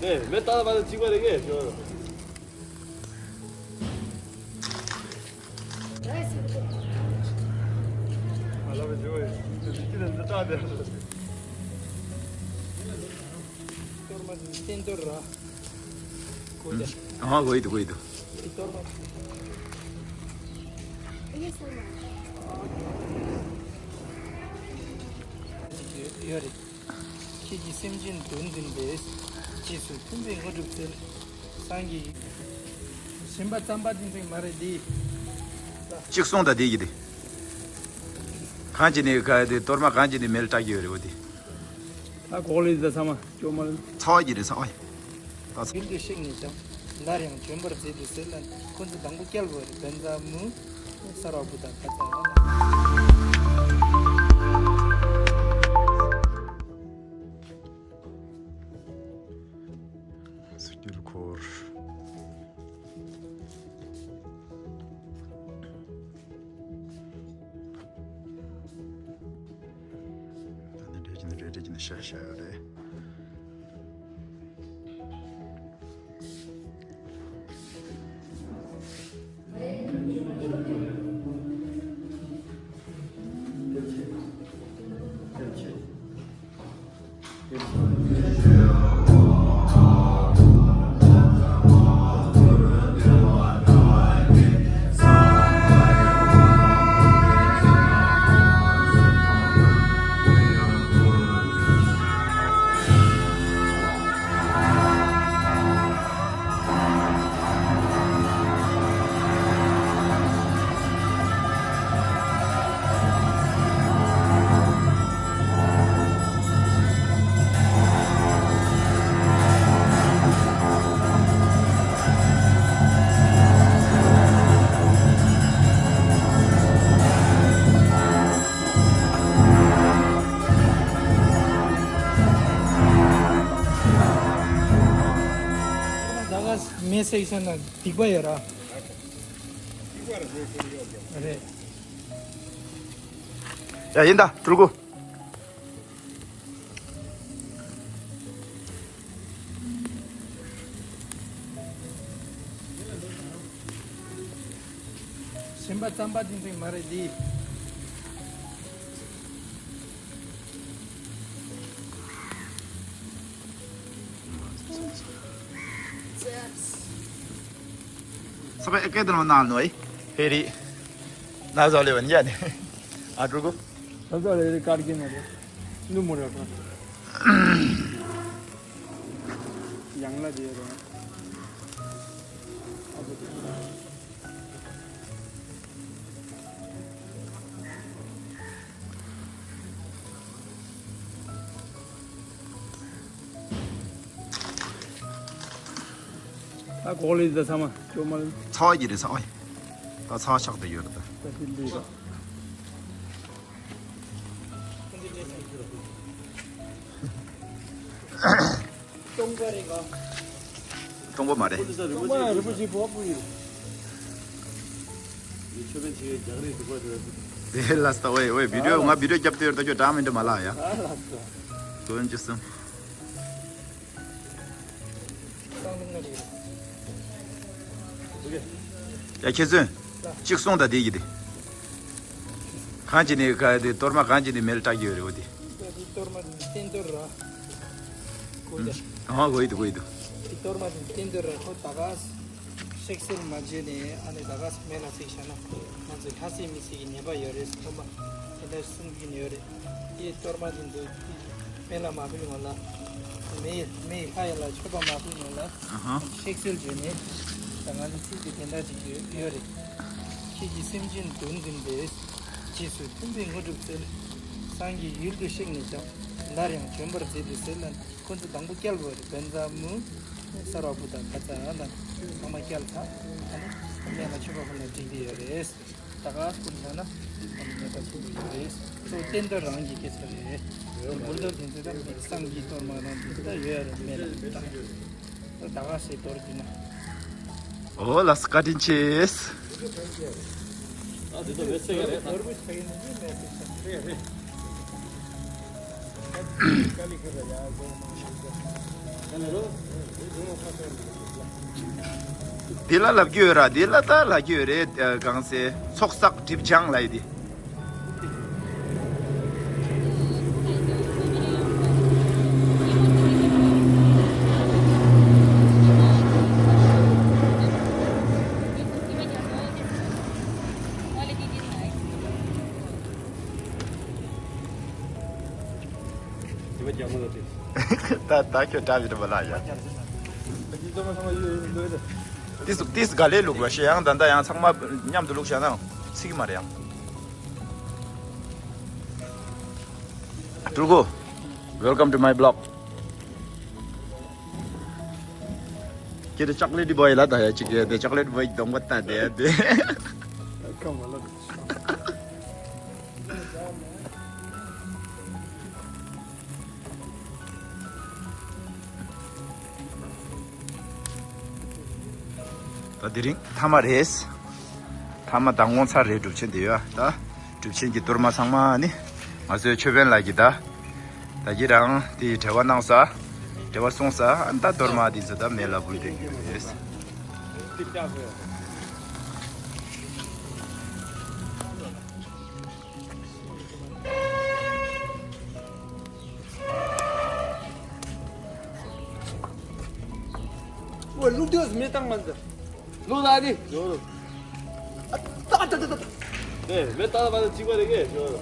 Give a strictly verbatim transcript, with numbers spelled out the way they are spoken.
ནས་མེ་ཏག་ཏག་པ་ལ་གཅིག་པ་རེད་ངས་ཞོར། ཨ་ལ་བ་ཇོ་ཡི་ཅི་ན་འདི་ཏག་དེ། གཏོར་མ་འདི་བསྟན་གཏོར་ར། གོ་ཡ། ཨ་གོ་ཡི་འདུག་གོ་ཡི་འདུག་གཏོར་མ། ཡོད་རེད། ཁྱེད་ཀྱིས་སེམས་ཅན་དོན་འཛིན་པའི། རྗེས་སུ་མཐུན་པའི་དངོས་གྲུབ་སྩལ། སངས་རྒྱས། ཞིམ་པ་རྩམ་པ་འདི་འཛིན་མ་རེད་འདི། གཅིག་སོང་ད་འདི་གི་འདི། གང་ཅི་ནི་ག་འདི་གཏོར་མ་གང་ཅི་ནི་མེལ་བཏགས་ཀྱི་ཡོད་རེད་འོ་འདི། ད་གོག་ལི་ད་ཚང་མ་ཅོ་མ་ལ། ཚ་བ་གི་རེད་ཚ་བ། ད་ཚ། ཡུལ་དུ་གཤེགས་ནས་ཀྱང་། སླར་ཡང་བྱོན་པར་མཛད་དུ་གསོལ་ལ། ཁོ་ཚོ་དང་པོ་སྐྱལ་བ་རེད་བན་ཛ་མུ། ས་ར་བུ་ད་ད་ཚ། སུ་དཀྱིལ་འཁོར། ད་ནི་འདྲེ་ཀྱི་ནི་རེ་འདྲེ་ཀྱི་ནི་ཤ་ཤ་ཡོད་རེད། ད་ག་མེ་སེག་ཤན་ན་སྡིག་པ་ཡོད་ར། རེད། ཡ་ཡིན་ད་ཕྲུ་གུ། ཞིམ་པ་རྩམ་པ་འདི་འཛིན་མ་རེད་འདི། ས་པ་ཨེ་ཀེ་དེ་ནོ་ནང་ནོ་ཨེ། ཧེ་རི། ན་ཟོ་ལེ་བན་ཡ་ནི། ཨ་ཕྲུ་གུ། ན་ཟོ་ལེ་རི་ཀར་གི་ནོ་རེ། ནུ་མོ་རེ་ཁ། ཡང་ལ་དེ་རེ། ཨ་ཕྲུ་གུ། ད་གོག་ལི་ད་ཚང་མ་ཅོ་མ་ལ། ཚ་བ་གི་རེད་ཚ་བ། ད་ཚ་བ་ཆགས་བསྡད་ཡོད་རེད་ད། ད་ཤི་ལི་ད། སྟོང་པ་རེད་ག་སྟོང་པ་མ་རེད། སྟོང་པ་རིན་པོ་ཆེ་བོ་པུ་ཡིན། དེ་ལ་ས་ད་ཝེ་ཝེ་བི་ཌིའོ་ང་བི་ཌིའོ་རྒྱབ་སྟེ་ཡོད་ད་ཁྱོད་འདྲ་མི་འདྲ་མ་ལ་ཡ། ཨ་ལ་ས། དོན་ཅི་སམ། ཡ་ཁྱེད་ཚོས་གཅིག་སོང་ད་དེ་གི་དེ། གང་ཅི་ནི་ག་དེ་གཏོར་མ་གང་ཅི་ནི་མེལ་བཏགས་ཀྱི་ཡོད་རེད་འོ་དེ། ཡ་དེ་གཏོར་མ་བསྟན་གཏོར་ར། གོ་ཡ། ཨ་གོ་ཡི་འདུག་གོ་ཡི་འདུག་དེ་གཏོར་མ་བསྟན་གཏོར་ར་ཁོ་ད་ག་གཤེགས་གསོལ་མ་བརྗོད་ནས་ཨ་ནི་ད་ག་མེ་ལ་བསྲེགས་བཞག་ན་ང་ཚོའི་ལྷ་སྲས་མི་སྲས་ཀྱི་ཉེས་པ་ཡོད་རེད་ཁོ་མ་དེ་འདྲ་གསུང་གིན་ཡོད་རེད། དེའི་གཏོར་མ་དེ་འདུག་མེ་ལ་མ་ཕུལ་ཡོང་ལ། མེ་ཡི་མེ་ཡི་ལྷ་ཡི་ལ་མཆོད་པ་མ་ཕུལ་ཡོང་ལ། ཨ་ཧ། གཤེགས་གསོལ་བརྗོད་ནས་ད་ང་ཚོ་ཚིག་དེ་དེ་འདྲ་ཅིག་ཡོད་ཡོད་རེད། ཁྱེད་ཀྱིས་སེམས་ཅན་དོན་འཛིན་པའི། རྗེས་སུ་མཐུན་པའི་དངོས་གྲུབ་སྩལ། སངས་རྒྱས་ཡུལ་དུ་གཤེགས་ནས་ཀྱང་། སླར་ཡང་བྱོན་པར་མཛད་དུ་གསོལ་ལ། ཁོ་ཚོ་དང་པོ་སྐྱལ་བ་རེད་བན་ཛ་མུ། ས་ར་བུ་དང་ད་ཚ་ཨ་དང་ཚང་མ་སྐྱལ་ཚ། ཨ་ནི་གནས་ལ་མཆོད་པ་ཕུལ་ན་འགྲིག་གི་ཡོད་རེད། ད་ག་སྐུ་མཚོན་ན་ཨ་ནི་གནས་པ་ཆེན་པོ་ཡོད་རེད། ཁོ་བསྟན་དོན་རང་གི་སྐད་ཆ་རེད། མགུར་མདོ་དེ་ཚོ་ད་མི་བསམ་གྱིས་གཏོར་མ་རང་དེ་ཚོ་ད་ཡོད་རེད་མེད་རེད་ད། ད་ག་སེ་གཏོར་དུས་ན། ཨོ་ལགས་སོ་བཀའ་དྲིན་ཆེ། ཨ་དེ་ཚོ་མེ་སེ་ག་རེད་ད། གཏོར་མ་ཆགས་ཡིན་ན་མེ་སེ་ཆགས་རེད་རེད། འདི་ལ་ལབ་རྒྱུ་ཡོད་ར། འདི་ལ་ད་ལབ་རྒྱུ་ཡོད་རེད། གང་ཟེར། ཚོགས་བསགས་སྒྲིབ་སྦྱང་ལབ་ཡས་དེ། ད་ད་ཁྱོད་འདྲ་མི་འདྲ་མ་ལ་ཡ། ཏིས་ཏིས་ག་ལེ་ལུག་ལ་ཤེས། ཡང་ད་ད་ཡང་ཚང་མ་མཉམ་དུ་ལུག་བྱ་ན་ཚིག་མ་རེད་ཡང་། ཀྲུ་གུ། Welcome to my blog. ཁྱེད་ཅོག་ལེ་ཊི་བོའི་ལ་ད་ཡ་གཅིག་གི་དེ་ཅོག་ལེ་ཊི་བོའི་གདོང་པ་ལྟ་དེ་དེ། ད་དེ་རིང་མཐའ་མ་རེད། མཐའ་མ་མདང་དགོང་ཚར་རེད། སྒྲུབ་ཆེན་དེ་ཡོད་ད། སྒྲུབ་ཆེན་གྱི་གཏོར་མ་ཚང་མ་ནི་ང་ཚོའི་ཆོས་དཔོན་ལགས་ཀྱིས་ད། ད་གི་རང་དེ་འབྲེལ་བ་གནང་ས། འབྲེལ་བ་སོང་ས། ཨ་ད་གཏོར་མ་དེ་ཚོ་ད་མེ་ལ་འབུལ་བསྡད་ཀྱི་ཡོད་རེད། ཨོ་ལུག་ཏུ་མེ་བཏང་མ་འདི། ལོ་ལ་ནི་ལོ་ལོ། ཨ་ཏ་ཏ་ཏ་ཏ། ཨེ་མེ་བཏང་མ་འདི་གཅིག་པ་རེད་གི་ལོ་ལོ།